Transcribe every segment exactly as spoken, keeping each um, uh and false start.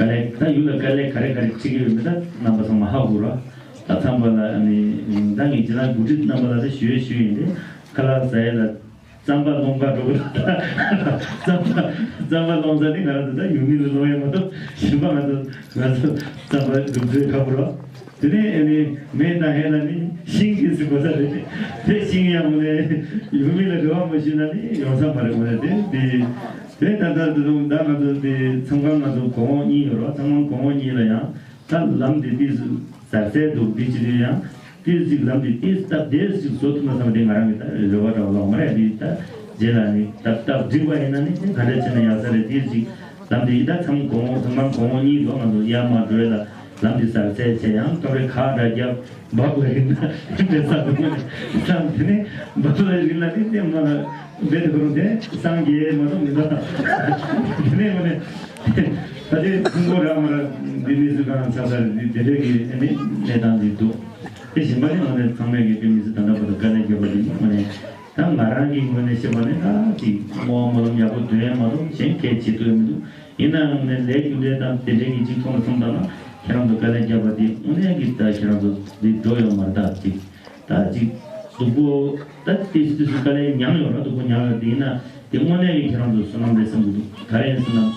དཀའ་ལས་ད་ཡུལ་ལ་དཀའ་ལས་ག་རེ་ག་རེ་འཕྲད་ཀྱི་ཡོད་མེད་ད་རྣམ་པ་ཚང་མ་ཧ་གོ་ར། ད་ཚང་མ་ལ་ཨ་ནི་ད་ངས་ཅི་ལ་འགོ་ཁྲིད་རྣམ་པ་ལ་ད་ཞུ་ཡས་ཞུ་ཡིན་ཏེ་ཁ་ལག་ཟ་ཡས་ལ་རྩམ་པ་སློང་ག་འགྲོ་གི་ར། ད་རྩམ་པ་རྩམ་པ་སློང་ས་ནི་ང་རང་ཚོ་ད་ཡུལ་མི་ལ་སློང་ཡས་མ་གཏོགས་གཞན་པ་ང་ཚོ་ང་ཚོ་རྩམ་པ་སྒྲུབ་ཚོད་ཁག་པོ་ར། དེ་ནས་ཨ་ནི་མེད་ན་ཧེ་ལ་ནི་ཤིང་གིས་ཟིན་དགོས་ས་རེད། དེ་ཤིང་ཡང་ངོ་ནས་ཡུལ་མི་ལ་རེ་བ་མ་ཞུས་ན་ནི་ཡོང་ས་མ་རེད་ངོ་ནས་དེ་དེ་དེ་ད་ལྟ་དུ་ད་ང་ཚོ་དེ་མཚམས་ཁང་ང་ཚོ་གོང་འོག་གཉིས་ཡོད་རོགས། མཚམས་ཁང་གོང་འོག་གཉིས་ལ་ཡང་ད་ལམ་དེ་ཏིས་ཟར་ཟེར་འདུག་དེ་ཅི་དུས་ཡང་ཏིས་ཅིག་ལམ་དེ་ཏིས་སྟབས་བདེ་ཅིག་བཟོ་ཐུབ་ན་བསམ་དེ་ང་རང་གི་ད་རེ་བ་འདྲ་བ་ལོག་མ་རེད། དེ་ད་རྗེས་ལ་ནི་ད་སྟབས་འགྲིག་པ་ཡིན་ན་ནི་དེ་ག་འདྲ་བྱས་ན་ཡག་ས་རེད། ཏིས་ཅིག་ལམ་དེ་ཡི་ད་མཚམས་གོང་འོག་མཚམས་ཁང་གོང་འོག་གཉིས་འདུག་ང་ཚོ་ཡར་མར་འགྲོ་ཡས་ལ། ལམ་འདི་ཟག་ཚད་ཆེ་ཡང་སྐབས་རེ་ཁ་འདྲ་རྒྱབ་འབབ་ལ་རིག་ན་འདྲ་ས་འདུག་མོ་ནས་སང་དེ་ནས་འབབ་ལ་རིག་ན་ནི་ནས་མ་ལ་འབད་དེ་ཁོ་རང་དེ་སང་རྒྱལ་མ་གཏོགས་མི་འདུག་དེ་ནས་མོ་ནས་ད་དེ་ཕུང་པོ་ར་མ་ར་འདི་ནས་སུ་གང་ས་ས་རེད། འདི་དེ་འདྲས་ཀྱི་ཨ་ནི་གནས་སྟངས་འདི་འདུག་དེ་བཞིན་པ་ནི་མོ་ནས་ཚང་མས་ཀྱི་དཔེ་མི་སྲིད་ད་ལྟ་བར་དུ་དཀའ་ལས་བརྒྱབ་པ་འདི་ནི་མོ་ནས་ད་ང་རང་གི་ངོས་ནས་བཤད་པ་ནི་ད་ཅིག་སྨོན་ལམ་ཡག་པོ་འདོན་ཡས་མ་གཏོགས་གཞན་གལ་ཆེ་ཐུབ་ཡས་མི་འདུག་ཡིན་ནའང་ནས་ལས་རྒྱུ་འབྲས་དང་དེ་འདྲའི་གི་གཅིག་མཐོང་ལ་སོང་ཙང་ན་ཁྱེད་རང་ཚོ་དཀའ་ལས་བརྒྱབ་པ་དེ་དངོས་གནས་ཀྱི་ད་ཁྱེད་རང་ཚོ་འདི་འགྲོ་ཡོང་མ་རེད། ད་གཅིག་ད་གཅིག་སྡུག་པོ་ད་ཏིས་ཏིས་སུ་དཀའ་ལས་མྱངས་ཡོང་ན་སྡུག་པོ་མྱངས་ཡོང་དེ་ཡིན་ན་དེ་དངོས་གནས་ཀྱི་ཁྱེད་རང་ཚོ་བསོད་ནམས་རེད་བསམ་གྱི་འདུག་ག་རེ་ཡིན་ཟེར་ན་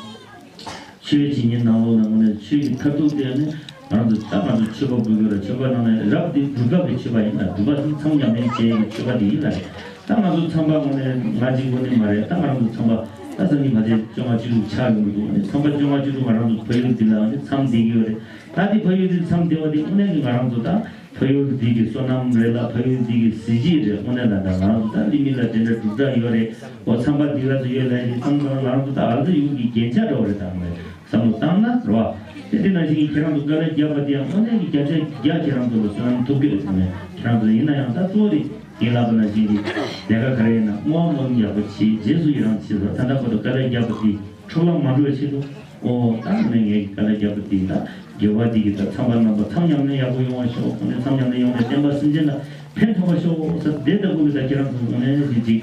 ཆོས་བྱེད་ཉིན་ནང་ལོགས་ལ་དངོས་གནས་ཆོས་ཀྱི་མཐར་ཐུག་དེ་ནི་ང་རང་ཚོ་ད་ང་ཚོ་ཆོས་པ་དགོས་ཀྱི་རེད། ཆོས་པ་ནང་ནས་རབ་དེ་སྒྲུབ་པ་གི་ཆོས་པ་ཡིན་ལ་སྒྲུབ་པ་དེ་མཚམས་ཉམས་ལེན་བྱེད་ཀྱི་ཆོས་པ་དེ་ཡིན་ལ་རེད། ད་ང་ཚོ་ཚངས་པ་དངོས་གནས་ང་གཅིག་པོ་ནི་མ་རེད། ད་ང་རང་ཚོ་ཚངས་པ་ད་སང་ཉིན་ཕལ་ཆེར་བཅོ་ལྔ་བཅུ་དྲུག་ཆགས་ཡོང་གི་འདུག་ཨ་ནི་ཚངས་པ་བཅོ་ལྔ་བཅུ་དྲུག་ང་རང་ཚོ་ཕ་ཡུལ་འདི་ལ་ཨ་ནི་མཚམས་བསྡད་ཀྱི་ཡོད་རེད། ད་དེ་ཕ་ཡུལ་འདི་མཚམས་བསྡད་པ་དེ་དངོས་གནས་ཀྱི་ང་རང་ཚོ་ད་ཕ་ཡུལ་འདི་གི་བསོད་ནམས་རེད་ལ་ཕ་ཡུལ་འདི་གི་གཟི་བརྗིད་རེད། དངོས་གནས་ད་ད་ང་རང་ཚོ་ད་ལི་མི་ལ་དེ་འདྲ་གྲུབ་རྟགས་ཡོད་རེད། འོ་ཚངས་པ་འདི་ལ་ཚོ་ཡོད་ལ་ཡིན་ཚང་ཚང་ང་རང་ཚོ་ད་ཨ་ཚོ་ཡུལ་གི་རྒྱན་ཆ་འདྲ་བོ་རེད། ད་ངོས་བསམ་བློ་བཏང་ན་རེད་བ། དེ་དེ་ནང་བཞིན་གྱི་ཁྱེད་རང་ཚོ་དཀའ་ལས་བརྒྱབ་པ་དེ་ཡང་དངོས་གནས་ཀྱི་བརྒྱ་ཆ་བརྒྱ་ཁྱེད་རང་ཚོ་ལ་བསོད་ནམས་ཐོབ་ཀྱི་རེད་ཟེར་ནས་ཁྱེད་རང་ཚོ་ཡིན་ན་ཡང་ད་གཙོ་བོ་དེ་ངས་ལབ་པ་ནང་བཞིན་གྱི་ལས་ཀ་ག་རེ་ཡིན་ན་བསྔོ་བ་སྨོན་ལམ་ཡག་པོ་བྱེད། རྗེས་སུ་ཡི་རང་བྱེད་ཟེར། ད་ལྟ་བར་དུ་དཀའ་ལས་བརྒྱབ་པ་དེ་འཕྲོ་བརླག་མ་འགྲོ་བའི་ཆེད་དུ་ཨོ་ད་ངས་ངས་དཀའ་ལས་བརྒྱབ་པ་དེ་ད་དགེ་བ་དེ་གི་ད་ཚངས་པ་རྣམ་པ་ཚངས་ཉམས་ལེན་ཡག་པོ་ཡོང་བ་ཤོག་ཁོང་ཚོ་ཚངས་ཉམས་ལེན་ཡོང་ནས་བསྟན་པ་སེམས་ཅན་ལ་ཕན་ཐོགས་པ་ཤོག་ཟེར་དེ་ལྟ་བུ་གི་ད་ཁྱེད་རང་ཚོ་དངོས་གནས་ཞིག་ཅིག་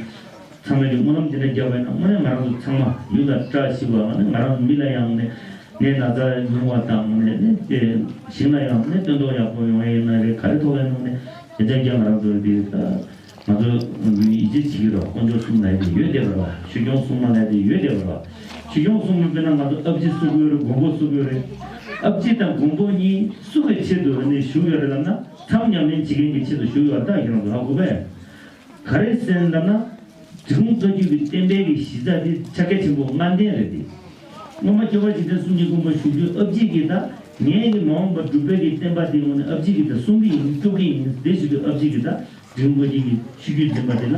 ཚང་མས་ཀྱི་སྨོན་ལམ་དེ་འདྲ་བརྒྱབ་པ་ཡིན་ན་དངོས་གནས་ང་རང་ཚོ་ཚང་མ་ཡུལ་ལ་བཀྲ་ཤིས་པ་ང་ནི་ང་རང་ཚོ་མི་ལ་ཡང་ནི་ནད་ན་ཚ་ཉུང་བ་དང་ནི་ནི་དེ་ཞིང་ལ་ཡང་ནི་སྟོན་ཐོག་ཡག་པོ་ཡོང་ཡ་ཡིན་ན་རེད། ག་རེ་ཐོག་ལ་ཡིན་ན་ནི་དེ་འདྲ་རྒྱ་ང་རང་ཚོ་དེ་ད་ང་ཚོ་ཡིད་ཆེས་བྱེད་ཀྱི་རོགས་དཀོན་མཆོག་གསུམ་ལ་དེ་ཡོད་བསྡད་པ་རེད། ཆོས་སྐྱོང་སྲུང་མ་ལ་དེ་ཡོད་བསྡད་པ་རེད། ཆོས་སྐྱོང་སྲུང་མ་དཔེར་ན་ང་ཚོ་ཨ་ཕྱི་སུ་དགོས་རེད། མགོན་པོ་སུ་དགོས་རེད། ཨ་ཕྱི་དང་མགོན་པོ་གཉིས་སུ་གི་ཆེད་དུ་ནི་བཞུགས་ཡོད་རེད་ལབ་ན་ཚངས་ཉམས་ལེན་བྱེད་མཁན་གྱི་ཆེད་དུ་བཞུགས་ཡོད་རེད། ད་ཁྱེད་རང་ཚོ་ཧ་གོ་བས། ག་རེ་ཟེར་ན་ལབ་ན། འབྲི་གུང་རྩ་རྒྱུད་ཀྱི་བསྟན་པའི་གི་གཞི་རྩ་དེ་ཕྱག་རྒྱ་ཆེན་པོ་ལྔ་ལྡན་རེད་དེ། སྔོན་མ་སྐྱོབ་པ་འཇིག་རྟེན་གསུམ་གྱི་མགོན་པོ་བཞུགས་དུས་ཨ་ཕྱི་གིས་ད་ངའི་གི་མ་འོངས་པ་སྒྲུབ་པའི་གི་བསྟན་པ་དེ་ངོ་ནས་ཨ་ཕྱི་གིས་ད་སྲུང་གི་ཡིན། སྐྱོབ་ཀྱི་ཡིན། དེ་བྱེད་དུས་ཨ་ཕྱི་གིས་ད་འབྲི་གུང་རྩ་རྒྱུད་ཀྱི་ཆོས་བརྒྱུད་འཛིན་པ་དེ་ལ་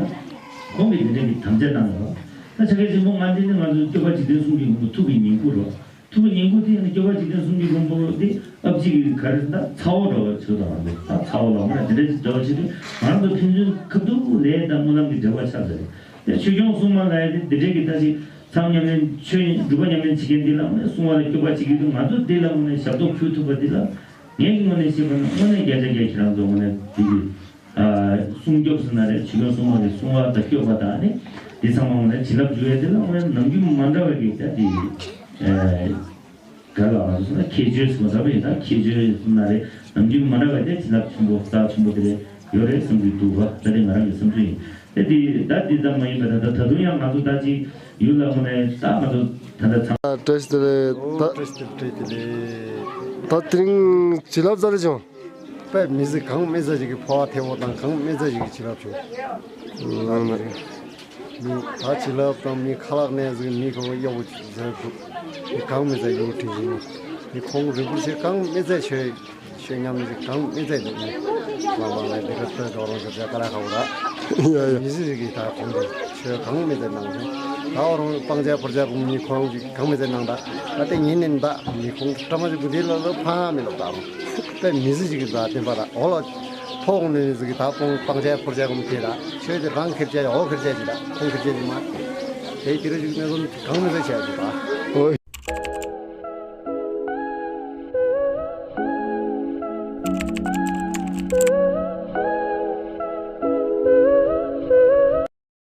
ཁོང་གིས་དེ་འདྲ་གི་དམ་བཅའ་གནང་ཡོད། ད་ཕྱག་རྒྱ་ཆེན་པོ་ལྔ་ལྡན་ནི་ང་ཚོ་སྐྱོབ་པ་འཇིག་རྟེན་གསུམ་གྱི་མགོན་པོ་ཐུགས་ཀྱི་ཉིང་ཁུ་རེད། ཐུགས་ཀྱི་ཉིང་ཁུ་དེ་ནི་སྐྱོབ་པ་འཇིག་རྟེན་གསུམ་གྱི་མགོན་པོ་དེ་ཨ་ཕྱི་གི་ག་རེ་ཟེར་ན་ཚ་བོ་འདྲ་བ་ཆོས་དང་རེད། ད་ཚ་བོ་ལ་འོ་ན་དེ་འདྲ་ཞིག་འདྲ་བ་ཆེ་དུས་ང་རང་ཚོ་ཕན་ཚུན་ཁ་ཐུག་ལས་དང་སྨོན་ལམ་གྱི་འབྲེལ་བ་ཆགས་ཚར་རེད། དེ་ཆོས་སྐྱོང་སྲུང་མ་ལ་ཡ་དེ་དེ་འདྲའི་གི་ད་ཅིག་ཚངས་ཉམས་ལེན་ཆོས་སྒྲུབ་པ་ཉམས་ལེན་བྱེད་མཁན་དེ་ལ་འོ་ན་སྲུང་བ་ལ་སྐྱོབ་པ་བྱེད་ཀྱི་འདུག་ང་ཚོ་དེ་ལ་འོ་ན་ཞབས་ཏོག་ཕུལ་ཐུབ་པ་དེ་ལ་ངའི་གི་ངོས་ནས་བཤད་པ་ན་དངོས་གནས་བརྒྱ་ཆ་བརྒྱ་ཁྱེད་རང་ཚོ་འོ་ན་དེ་གི་ཨ་སྲུང་སྐྱོབ་ཟེར་ན་རེད། ཆོས་སྐྱོང་སྲུང་མ་གི་སྲུང་བ་དང་སྐྱོབ་པ་དང་ནི་འདི་ཚང་མ་ངོ་ནས་བྱིན་རླབས་འཇུག་ཡས་དེ་ལ་ངོ་ནས་ནམ་རྒྱུན་མ་འདྲ་བ་གི་ད་དེ་ཨ་ག་ལ་ང་ཚོ་ཟེར་ན་ཁྱད་ཆོས་ཟེར་བ་ལྟ་བུ་ཡིན། ད་ཁྱད་ཆོས་ཟེར་ན་རེད། ནམ་རྒྱུན་མ་འདྲ་བ་དེ་བྱིན་རླབས་ཆེན་པོ་རྩ་ཆེན་པོ་དེ་རེད་ཡོད་རེད་བསམ་གྱི་འདུག་བ། ད་དེ་ང་རང་གི་བསམ་ཚུལ་ཡིན། དེ་དེ་ད་དེ་ཙམ་མ་ཡིན་པ་ད་ད་ད་དུང་ཡང་ང་ཚོ་ད་ཅིག་ཡུལ་ལ་ངོ་ནས་ད་ང་ཚོ་ད་ལྟ་ཚང་། བཀྲ་ཤིས་བདེ་ལེགས། ད་བཀྲ་ཤིས་བདེ་ལེགས། ད་དེ་རིང་བྱིན་རླབས་ཙམ་རེ་བྱུང་། དཔེ་མི་ཚེ་གང་མི་ཚེ་ཞིག་གི་འཕོ་བ་ཐེ་བོ་དང་གང་མི་ཚེ་ཞིག་གི་བྱིན་རླབས་བྱུང་། ལགས་ན་རེ། མི་ད་བྱིན་རླབས་དང་མི་ཁ་ལག་ནས་ཟིག་མི་ཁོ་གཡོག་པོ་ཟེར་འདུག་མི་གང་མི་ཚེ་ཡོད་དྲིན་ཞིག་མི་ཁོང་རིན་པོ་ཆེ་གང་མི་ཚེ་ཆོས་ཆོས་ཉམས་ཞིག་གང་མི་ཚེ་འདུག་མི་ལགས་ལགས་ལགས་འདི་ག་ཚོད་འགྲོ་རང་གི་ཚེ་ཀ་ར་ཁ་བོ་ར། ཡ་ཡ། མི་ཚེ་ཞིག་གི་ད་ཁོང་གི་ཆོས་གང་མི་ཚེ་གནང་ཟིན་ད་འོ་རང་སྤང་བྱ་ཕུར་བྱ་གོང་མི་ཁོང་གི་གང་མི་ཚེ་གནང་ད་ད་དེ་ཉིན་ནས་ད་མི་ཁོང་བཀྲ་མ་ཞིག་གི་འདི་ལ་ལོ་ཕ་མི་ལོ་ད་རུང་། དཔེ་མི་ཚེ་ཞིག་གི་ད་བསྟན་པ་ད་འོ་ལ་ཐོག་ནས་ཟིག་གི་ད་སྤོང་སྤང་བྱ་ཕུར་བྱ་གོང་དེ་ད་ཆོས་དེ་རང་ཁེར་བྱ་འོ་ཁེར་བྱ་ཞིག་ད་ཁོང་ཁེར་བྱ་ཞིག་མ་དེ་དེ་རུ་ཞིག་ནས་བཟུང་གང་མི་ཚེ་བྱ་ཞིག་ད།